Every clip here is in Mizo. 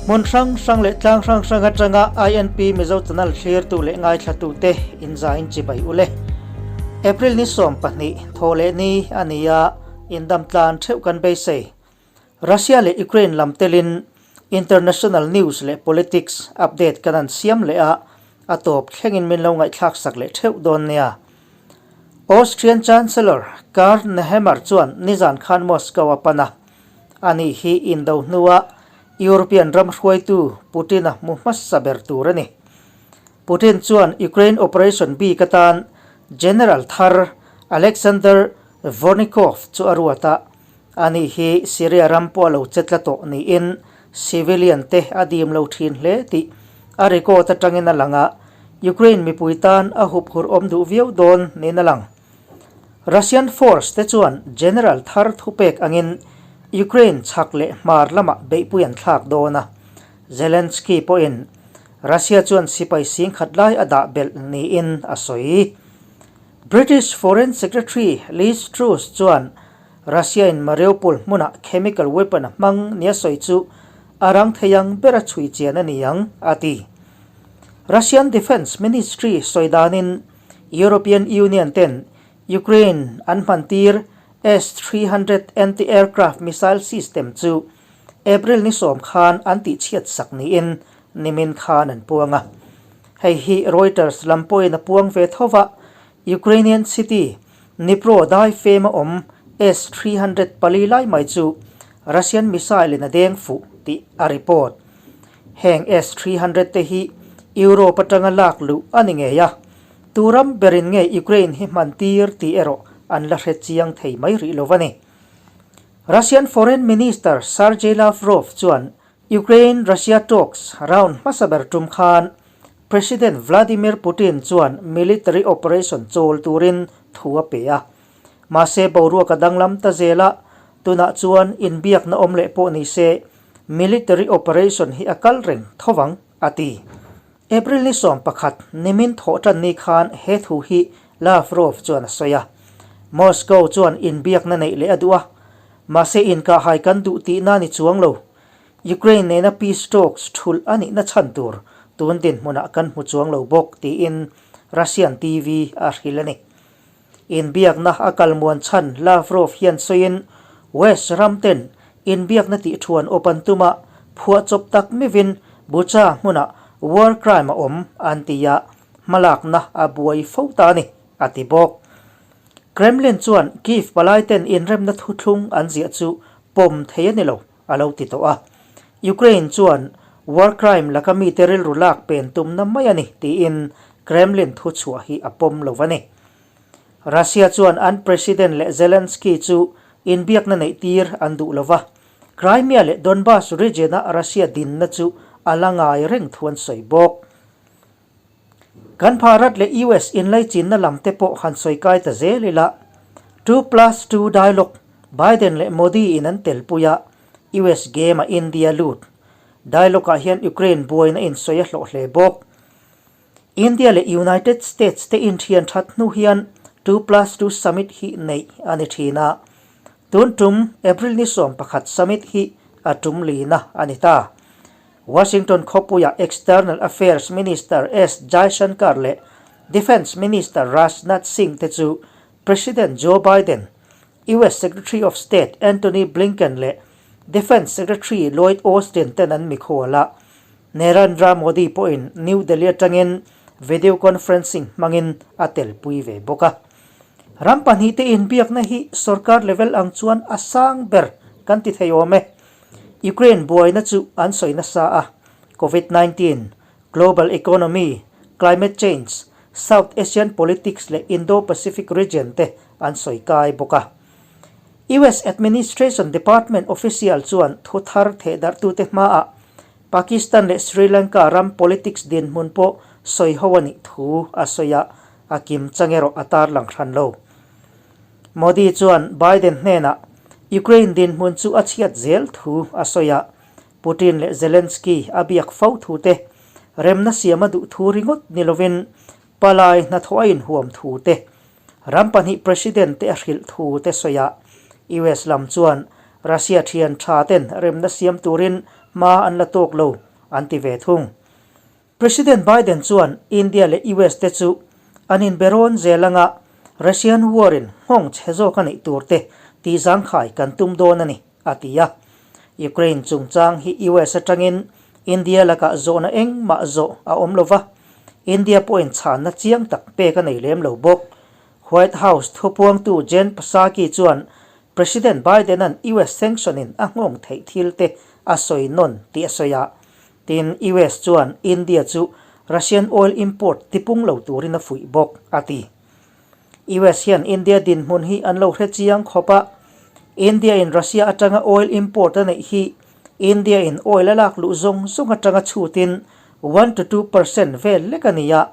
Hmun hrang hrang leh tlang hrang hrang atanga INP Mizo Channel thlirtu leh ngaithlatute inzain chibai ule. April ni 12 thawhleh ni a ni a, indam tlan theuh kan beisei. Russia leh Ukraine lam telin international news leh politics update kan an siam leh a, a tawp thlengin min lo ngaihthlak sak leh theuh dawn nia. Austrian Chancellor Karl Nehammer chuan nizan khan Moscow a pan a, ani hi indo hnua European ram hruaitu Putin-a hmu hmasa ber tur a ni. Putin chuan Ukraine operation bik atan General thar Alexander Dvornikov chu a ruat a, Ani hi Syria ram pawh a lo che tla tawh niin civilian te a dim lo thin hle tih a record atangin a lang a, Ukraine mipui tan a hup hur awm duh viau dawn niin a lang. Russian force te chuan general thar thupek angin Ukraine chhak leh hmar lamah beihpui an thlak dawn a, Zelensky pawhin Russia chuan sipai singkhat lai a dah belh niin a sawi. British Foreign Secretary Liz Truss chuan Russia-in Mariupol hmunah chemical weapon a hmang nia sawi chu a rang thei ang ber a chhui chian a ni ang, a ti. Russian Defence Ministry sawi danin European Union ten Ukraine an hmantir S-300 anti-aircraft missile system chu April ni sawm khan an tihchhiat sak niin nimin khan an puang a. Hei hi Reuters lam pawhin a puang ve tho va, Ukrainian city Dnipro dai fem a awm S-300 pali lai mai chu Russian missile in a deng fuh tih a report. Heng S-300 te hi Europe atanga lak luh a ni ngei a, tu ram berin nge Ukraine hi hman tir tih erawh an la hre chiang thei mai rih lo a ni. Russian Foreign Minister Sergei Lavrov chuan Ukraine-Russia talks round hmasa ber tum khan President Vladimir Putin chuan military operation chawl turin thu a pe a. Mahse boruak a danglam ta zel a, tunah chuan inbiakna awm leh pawh ni se military operation hi a kal reng thovang, a ti. April ni 11 nimin thawh tan ni khan he thu hi Lavrov chuan a sawi a. Moscow chuan inbiakna neih leh a duh a, mahse inkahhai kan duh tihna ni chuang lo. Ukraine nena peace talks thulh a nihna chhan tur tun dinhmunah kan hmu chuang lo bawk, tiin Russian TV a hrilh a ni. Inbiakna a kal muan chhan Lavrov hian sawiin West ram ten inbiakna tih thuan awp an tum a, phuahchawp tak mivin Bucha hmunah war crime a awm an ti a, hmalakna a buai fo ta a ni, a ti bawk. Kremlin chuan Kyiv palai ten inremna thuthlung an ziah chu pawm thei a ni lo. a lo ti tawh a. Ukraine chuan war crime laka mite rilru lak pen tumna mai a ni tiin Kremlin thuchhuah hi a pawm lo a ni. Russia chuan an President leh Zelensky chu inbiakna neih tir an duh lo va, Crimea leh Donbas region-a Russia dinna chu a la ngai reng thu an sawi bawk. Kan Bharat leh US inlaichinna lam te pawh han sawi kai ta zel ila, 2+2 dialogue Biden leh Modi in an telpui a, US game a India lut. Dialogue ah hian Ukraine buaina insawi a hlawh hle bawk. India leh United States te inthian that hnu hian 2+2 summit hi neih a ni thin a, tun tum April ni 11 summit hi a tum lina a ni ta. Washington khawpuia External Affairs Minister S Jaishankar leh Defence Minister Rajnath Singh te chu President Joe Biden, US Secretary of State Antony Blinken leh Defence Secretary Lloyd Austin ten an mikhual a. Narendra Modi pawhin New Delhi atangin video conferencing hmangin a telpui ve bawk a. Ram pahnihte inbiakna hi sorkar level ang chuan a sang ber kan ti thei awm e. Ukraine buaina chu an sawi nasa a, Covid 19, global economy, climate change, South Asian politics leh Indo-Pacific region te an sawi kai bawk a. US Administration Department official chuan thu thar thehdarhtute hmaah Pakistan leh Sri Lanka ram politics dinhmun pawh sawi ho a nih thu a sawi a, a kim chang erawh a tarlang hran lo. Modi chuan Biden hnenah Ukraine dinhmun chu a chhiat zel thu a sawi a, Putin leh Zelensky a biak fo thu te, remna siam a duh thu ringawt ni lovin palai hnathawh a inhuam thu te, ram pahnih president te a hrilh thu te sawi a, US lam chuan Russia thian tha ten remna siam turin hma an la tawk lo, an ti ve thung. President Biden chuan India leh US te chu an inberawn zel anga Russian war in nghawng chhe zawk a neih tur te tih zangkhai kan tum dawn a ni, a ti a. Ukraine chungchang hi US atangin India lakah zawhna engmah zawh a awm lo va, India pawhin chhanna chiang tak pek a nei lem lo bawk. White House thupuangtu Jen Psaki chuan President Biden-a'n US sanction-in a nghawng theih thil te a sawi nawn tih a sawi a. Tin, US chuan India chu Russian oil import tipung lo turin a fuih bawk, a ti. US hian India dinhmun hi an lo hre chiang khawp a, India-in Russia atanga oil import a neih hi India-in oil a lak luh zawng zawng atanga chhutin 1-2 percent vel lek a ni a,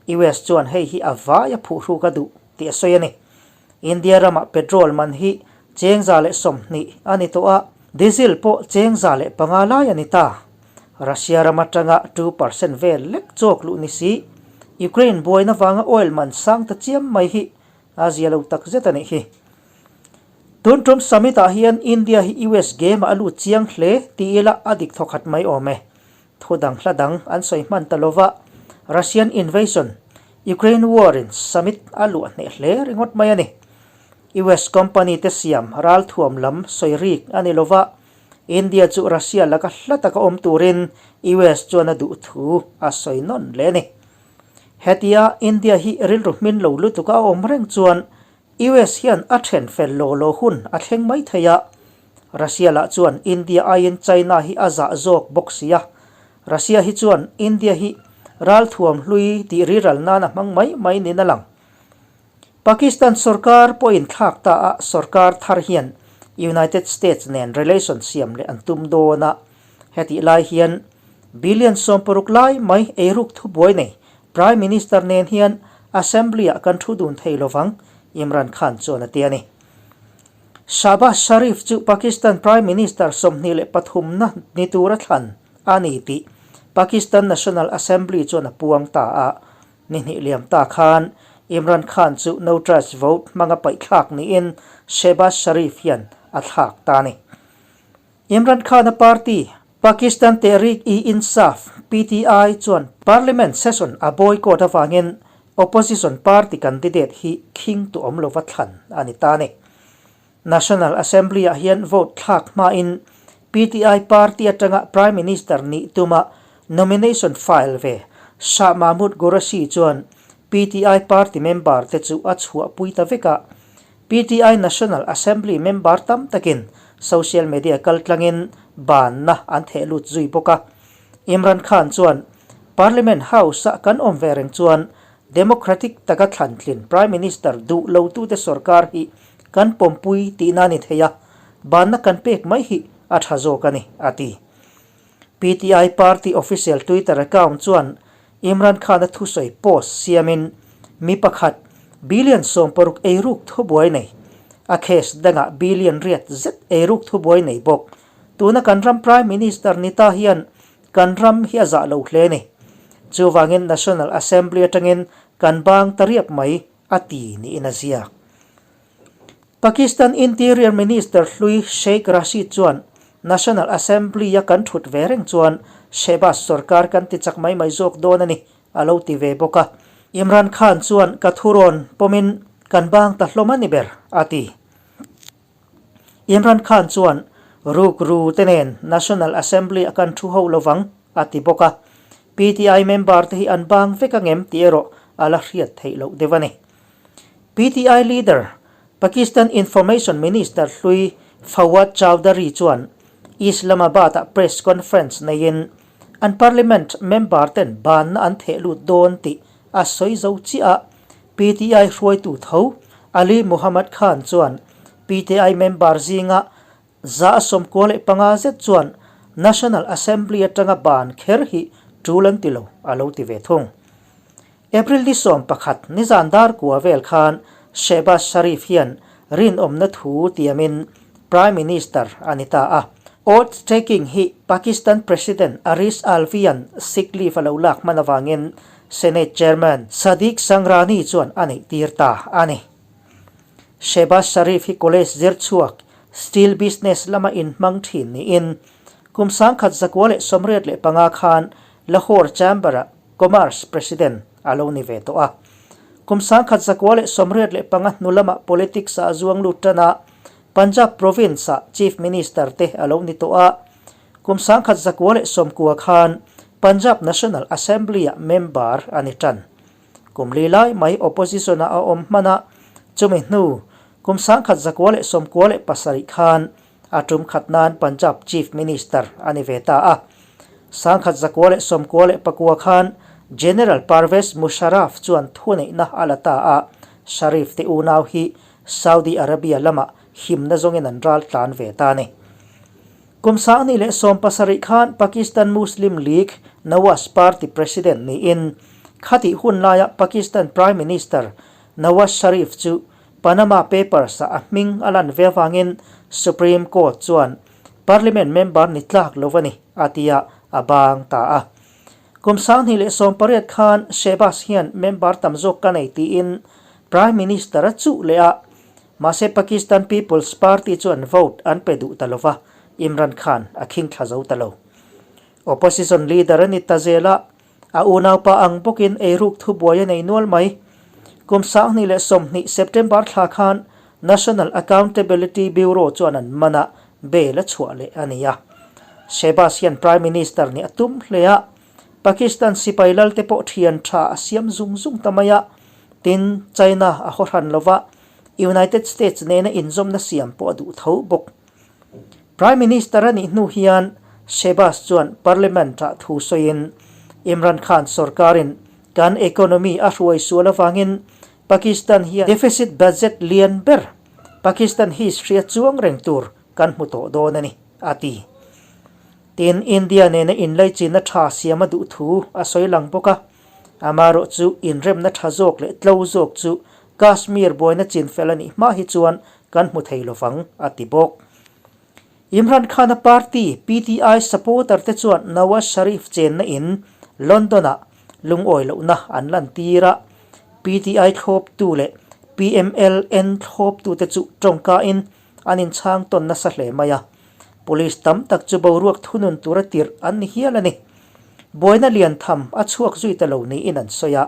US chuan hei hi a vai a phuhruk a duh tih a sawi a ni. India ramah petrol man hi 120 a ni tawh a, diesel pawh 105 lai a ni ta. Russia ram atanga 2% vel lek chawk luh ni si, Ukraine buaina vanga oil man sang ta chiam mai hi a zia lo tak zet a nih hi. Tun tum summit ah hian India hi US game ah a lut chiang hle ti ila a dik thawkhat mai awm e. Thu dang hla dang an sawi hman ta lova, Russian invasion, Ukraine war in summit a luah hneh hle ringawt mai a ni. US company te siam ralthuam lam sawi rik a ni lova, India chu Russia laka hla taka awm turin US chuan a duh thu a sawi nawn hle a ni. Hetia India hi rilru hmin lo lutuk a awm reng chuan US hian a then fel law law hun a thleng mai thei a, Russia lah chuan India aiin China hi a zah zawk bawk si a, Russia hi chuan India hi ralthuam hlui tih riral nan a hmang mai mai niin a lang. Pakistan sorkar pawhin thlak ta a sorkar thar hian United States nen relation siam leh an tum dawn a, hetih lai hian billion 60 lai mai eiruk thubuai nei Prime Minister nen hian Assembly-ah kan thu dun thei lovang, Imran Khan chuan a ti a ni. Shahbaz Sharif chu Pakistan Prime Minister 23na ni tura thlan a ni tih Pakistan National Assembly chuan a puang ta a. Ni hnih liam ta khan Imran Khan chu no trust vote hmanga paihthlak niin Shehbaz Sharif hian a thlak ta a ni. Imran Khan-a party, Pakistan Tehreek-e-Insaf, PTI, chuan Parliament session a boycott avangin opposition party candidate hi khing tu awm lova thlan a ni ta a ni. National Assembly-ah hian vote thlak hmain PTI party atanga Prime Minister nih tuma nomination file ve Shah Mahmood Qureshi chuan PTI party member te chu a chhuahpui ta vek a, PTI National Assembly member tam takin social media kaltlangin banna an theh lut zui bawk a. Imran Khan chuan, Parliament House-a kan awm ve reng chuan democratic taka thlantlin Prime Minister duh lotute sorkar hi kan pawmpui tihna a ni thei a, banna kan pek mai hi a tha zawk a ni, a ti. PTI party official Twitter account chuan Imran Khan-a thusawi post siamin mi pakhat billion 60 eiruk thubuai nei, a case dangah billion riat zet eiruk thubuai nei bawk. Tuna kan ram Prime Minister ni ta hian kan ram hi a zah lo hle a ni. Chuvangin National Assembly atangin kan bang ta riap mai, a ti niin a ziak. Pakistan Interior Minister hlui Sheikh Rashid chuan National Assembly-a kan thut ve reng chuan Shehbaz sorkar kan ti chak mai mai zawk dawn a ni, a lo ti ve bawk a. Imran Khan chuan ka thurawn pawmin kan bang ta hlawm a ni ber, a ti. Imran Khan chuan rukru te nen National Assembly-a kan thu ho lovang, a ti bawk a. PTI member te hi an bang vek angem tih erawh a la hriat theih loh deuh a ni. PTI leader, Pakistan Information Minister hlui Fawad Chaudhary chuan Islamabad-ah press conference neiin an parliament member ten banna an theh lut dawn tih a sawi zo chiah a, PTI hruaitu tho Ali Muhammad Khan chuan PTI member zinga 95 zet chuan National Assembly atanga ban kher hi tul an ti lo a lo ti ve thung. April ni 11 nizan dar kua vel khan Shehbaz Sharif hian rinawmna thu tiamin Prime Minister a ni ta a. Oath taking hi Pakistan President Arif Alvi-a'n sick leave a lo lak hman avangin Senate Chairman Sadiq Sangrani chuan a neih tir ta a ni. Shehbaz Sharif hi college zir chhuak Steel business lama inhmang thin niin kum 1985 khan Lahore Chamber-ah Commerce President a lo ni ve tawh a. Kum 1985 hnu lama politics-ah a zuang lut tan a, Punjab Province-ah Chief Minister te a lo ni tawh a. Kum 1990 khan Punjab National Assembly-ah member a ni tan. Kum li lai mai opposition-ah a awm hman a, chumi hnu kum 1997 khan a tum khat nan Punjab Chief Minister a ni ve ta a. 1999 khan General Pervez Musharraf chuan thuneihna a la ta a, Sharif te unau hi Saudi Arabia lamah himna zawngin an ral tlan ve ta a ni. Kum 2017 khan Pakistan Muslim League Nawaz Party President niin khatih hun laia Pakistan Prime Minister Nawaz Sharif chu Panama Papers-ah a hming a lan ve avangin Supreme Court chuan Parliament member ni tlak lo a ni a ti a, a bang ta a. Kum 2018 khan Shehbaz hian member tam zawk ka nei tiin Prime Minister a chuh leh a, mahse Pakistan People's Party chuan vote an pe duh ta lo va, Imran Khan a khing thla zo ta lo. Opposition leader a ni ta zel a, A unaupa ang bawkin eiruk thubuai a nei nual mai. Kum 2020 September thla khan National Accountability Bureau chuan an man a, bail a chhuah leh a ni a. Shehbaz hian Prime Minister nih a tum hle a, Pakistan sipai lalte pawh thian tha a siam zung zung ta mai a, tin, China a haw hran lo va, United States nena inzawmna siam pawh a duh tho bawk. Prime Minister a nih hnu hian Shehbaz chuan Parliament-ah thu sawiin, Imran Khan sorkarin kan economy a hruai sual avangin Pakistan hian deficit budget lian ber Pakistan history a chuang reng tur kan hmu tawh dawn a ni, a ti. Tin, India nena inlaichinna tha siam a duh thu a sawi lang bawk a, amaherawh chu inremna tha zawk leh tlo zawk chu Kashmir buaina chinfel a nih hma hi chuan kan hmu thei lovang, a ti bawk. Imran Khan-a party PTI supporter te chuan Nawaz Sharif chenna in London-ah lungawi lohna an lantir a, PTI thlawptu leh PML-N thlawptute chu tawngkain an inchhang tawn nasa hle mai a, police tam tak chu boruak thunun tura tirh an ni hial a ni. Buaina lian tham a chhuak zui ta lo niin an sawi a,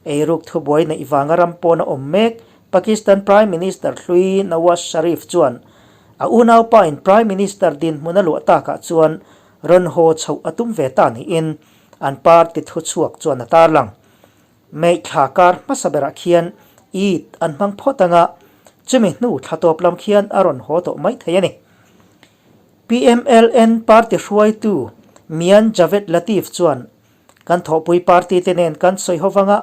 eiruk thubuai neih vanga ram pawna awm mek Pakistan Prime Minister hlui Nawaz Sharif chuan a unaupa in Prime Minister dinhmun a luah takah chuan rawn haw chhoh a tum ve ta niin an party thuchhuak chuan a tarlang. May thla kar hmasa berah khian Eid an hmang phawt anga chumi hnu thla tawp lam khian a rawn haw tawh mai thei a ni. PMLN party hruaitu Mian Javed Latif chuan Kan thawhpui party te nen kan sawi ho vanga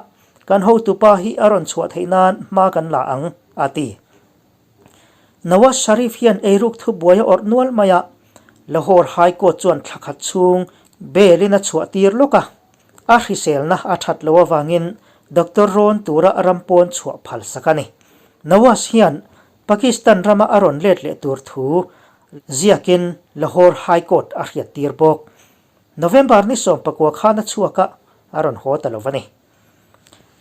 kan hotupa hi a rawn chhuah theih nan hma kan la ang, a ti. Nawaz Sharif hian eiruk thubuai a awrh nual mai a, Lahore High Court chuan thla khat chhung bail in a chhuah tir lawk a, a hriselna a that loh avangin doctor rawn tura ram pawn chhuah phal sak a ni. Nawaz hian Pakistan rama a rawn let leh tur thu ziakin Lahore High Court a hriat tir bawk. November ni 19 khan a chhuak a, a rawn haw ta lo a ni.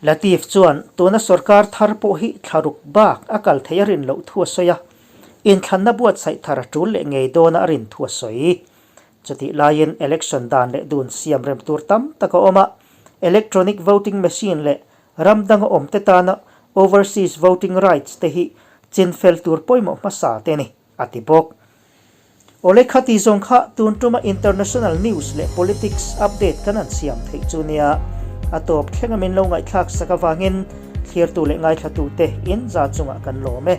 Latif chuan tuna sorkar thar pawh hi thla ruk bak a kal theih a rin loh thu a sawi a, inthlanna buatsaih thar a tul leh ngei dawna a rin thu a sawi. Chutih laiin election dan leh dun siam rem tur tam tak a awm a, electronic voting machine leh ram danga awmte tana overseas voting rights te hi chinfel tur pawimawh hmasa te a ni. a ti bawk. Awle khati zawng kha tun tuma international news leh politics update kan han siam theih chu nia, a tawp thlenga min lo ngaihthlak sak avangin thlirtu leh ngaithlatute in za chungah kan lawm e.